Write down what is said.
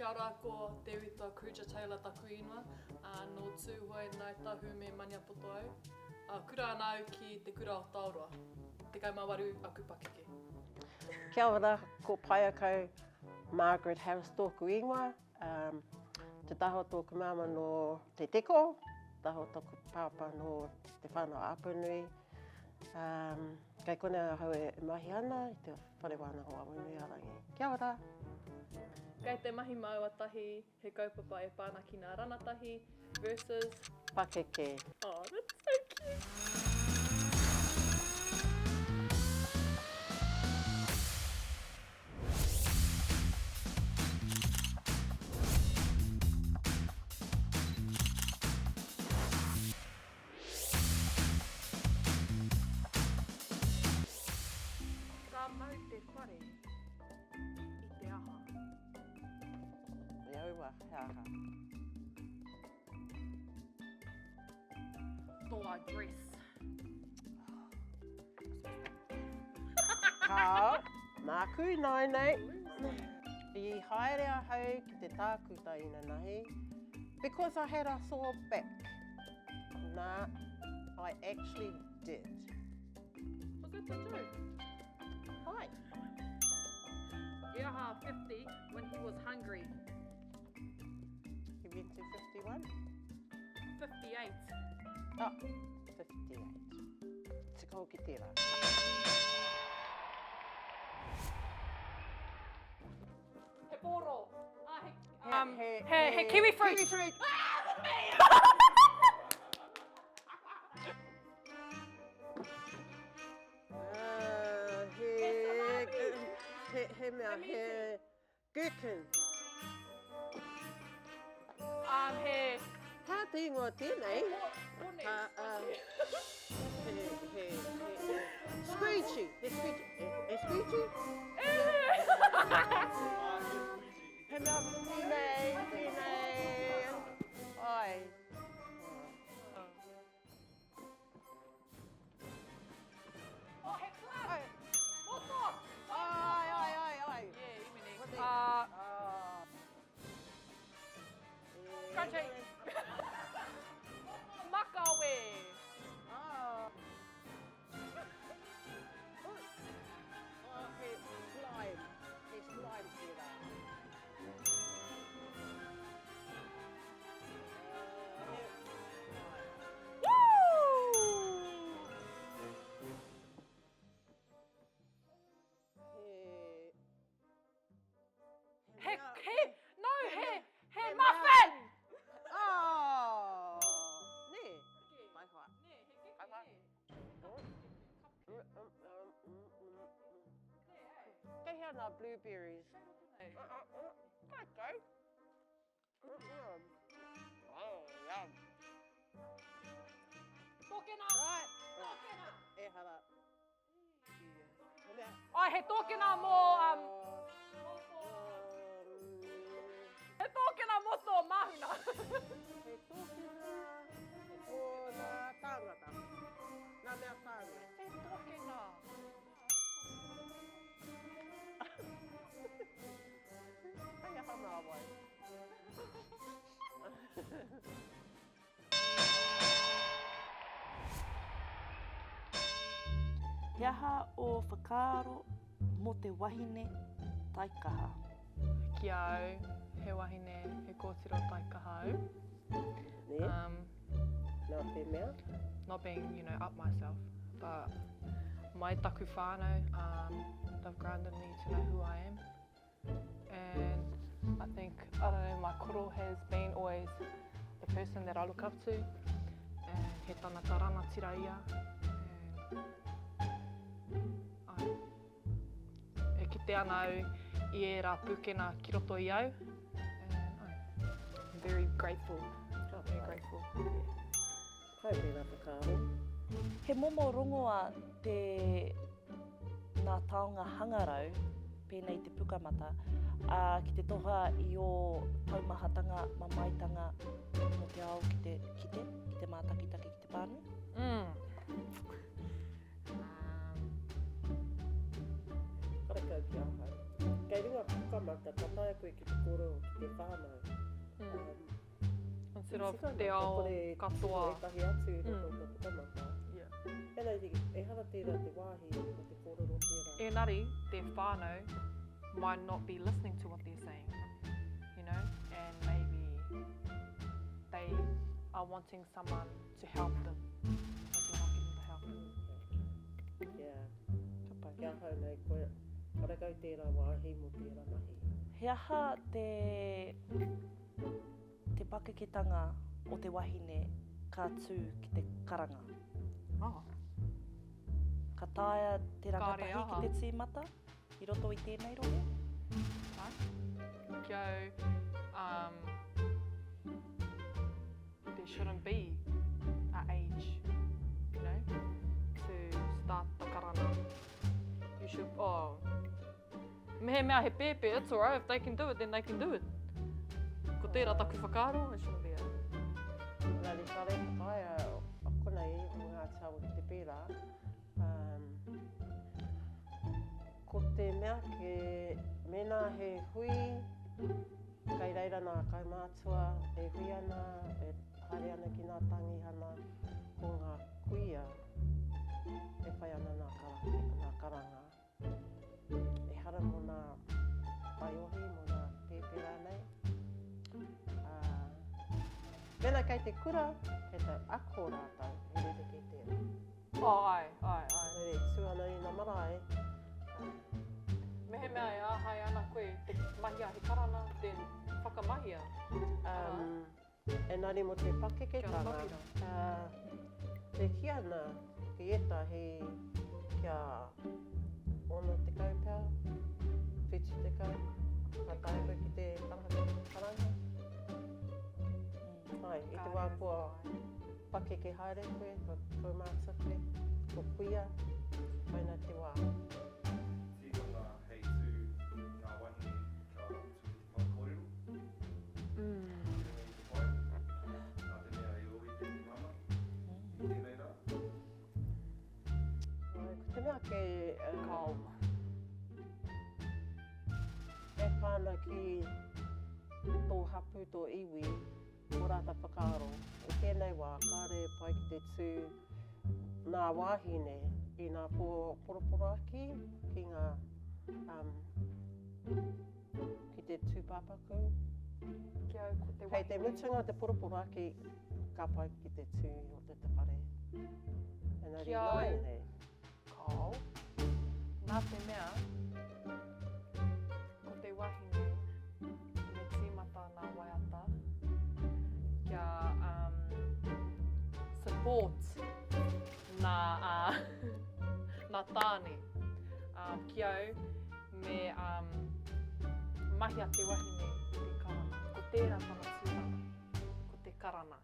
Kia ora, ko Te Uita Kruger Taylor taku ingoa. Nō Tūhoe, Ngāi Tahu me Maniapoto au. Kura ana au ki Te Kura o Taoroa. 18 aku pakeke. Kia ora, ko Paiakau Margaret Harris tōku ingoa. Te taha o tōku māmā nō Te Teko, te taha o tōku pāpā nō Te Whānau-a-Apanui. Kei konei ahau e mahi ana i te Whare Wānanga o Awanuiārangi. Kia ora! Kei te mahi māua tahi he kaupapa e pā ana ki ngā ranatahi versus. Pakeke. Oh, that's so cute! Ka mau te whare i te aha? I aua, he aha? Tō address. Kāo, māku ināianei. I haere ahau ki te tākuta inanahi because I had a sore back. Nā, I actually did. Was that the joke? Hi. He aha 50 when he was hungry. He went to 51? 58. Oh, 58. Tika hoki tērā. He pōro. Ah, he, um, he, he, he, he kiwi fruit. Kiwi fruit. Ah, with me! Uh, he, he, he mea, he gherkin. Um, he... Hā te ingoa tēnei? Ha, um, he, he, he, squeegee. He squeegee. He, he squeegee? He mea tēnei, tēnei. Ai. Oh, he plug! Moto! Ai, ai, ai, ai. Yeah, imene. Uh, Scratchy. Makawe. Ah. Oh, he slime. He slime tērā. He, he, no, he, he muffin! Oh! Nē? Pai hoa. Nē, he keke, nē. Kei hea nā blueberries? Kai kau. Oh, yum. Tōkena! Right. Tōkena! Ehara. Ai, he tōkena mō... Um, he tōkena mō tō māhuna. he tōkena mō nā tāngata. Nā mea tāngata. He tōkena. Hei aha nā wai. He aha ō whakaaro mō te wahine taikaha? Ki a au, he wahine, he kōtiro taikaha au. Nē? Um, Nā te mea? Not being, you know, up myself, but mai taku whānau, um, they've grounded me to know who I am. And I think, I don't know, my koro has been always the person that I look up to. And he tangata rangatira ia. And I, e kite ana au i ērā pūkena ki roto i au. And I, I'm very grateful. Very grateful. Yeah. Pai tērā whakaaro. He momo rongoa te ngā taonga hangarau, pēnei te pukamata, ā, ki te toha i ō taumahatanga, mamaetanga mō te ao ki te kite, ki te mātakitaki, ki te pānui? Mm. Karekau ki ahau. Kei runga pukamata, ka taea koe ki te kōrero ki te whānau. Mm. Instead of te ao katoa. Kore ētahi atu i roto i te pukamata. Yeah. Engari, ehara tērā te wāhi o te kōrero tērā. Engari, te whānau might not be listening to what they're saying, you know, and maybe they are wanting someone to help them, but they're not getting the help. Yeah. Ka pai. Ki ahau nei, koe, karekau tērā wāhi mō tērā mahi. He aha te, te pakeketanga o te wahine ka tū ki te karanga? Oh. Ka taea te Kāre rangatahi ki aha. te tīmata i roto i tēnei rohe? Ai. Ki au, um, there shouldn't be a age, you know, to start the karanga. You should, oh, mehemea he pēpē, it's alright, if they can do it, then they can do it. Ko tērā taku whakaaro, it shouldn't be a... Engari kāre e whakaae a konei o Ngāti Awa ki te pērā. Um, ko te mea ke, mēnā he hui, kei reira nā kaumātua e hui ana, e haere ana ki nā tangihana, ko ngā kuia e whai ana nā, kara, nā karanga. Ehara mō nā taiohi, mō nā pēpē rānei. Ā, mēnā kei te kura, kei te ako rātou, he rerekē tērā. Oh, āe, āe, āe. Engari e tū ana i ngā marae, ā. Mehemea e āhei ana koe te mahia he karanga, then whakamahia. Um, Engari mō te pakeketanga, e kī ana ki ētahi kia 60 pea, 70, ka taea koe ki te karanga. Ai, i te wā kua pakeke haere koe, kua kaumātua koe, kua kuia, koina te wā. Tikanga hei tū ngā wahine kia tū ki te whare kōrero, i runga i te pai, nā te mea e ōrite te mana i tēnei rā. Ko te mea kei Kao. E pā ana ki tō hapū, tō iwi, ō rātou whakaaro. I tēnei wā, kāore e pai ki te tū nā wāhine i nā poroporoaki ki ngā, um, ki te tūpāpaku. Ki au, ko te Hei te wahine. mutunga o te poroporoaki, ka pai ki te tū i roto i te whare. Engari Ki au, nāianei. Kāo. Nā te mea, ko te wahine me tīmata nā waiata kia um, support nā, uh, nā tāne. Um, ki au, me um, mahia te wahine i te karana. Ko tērā tana tūranga, ko te karana.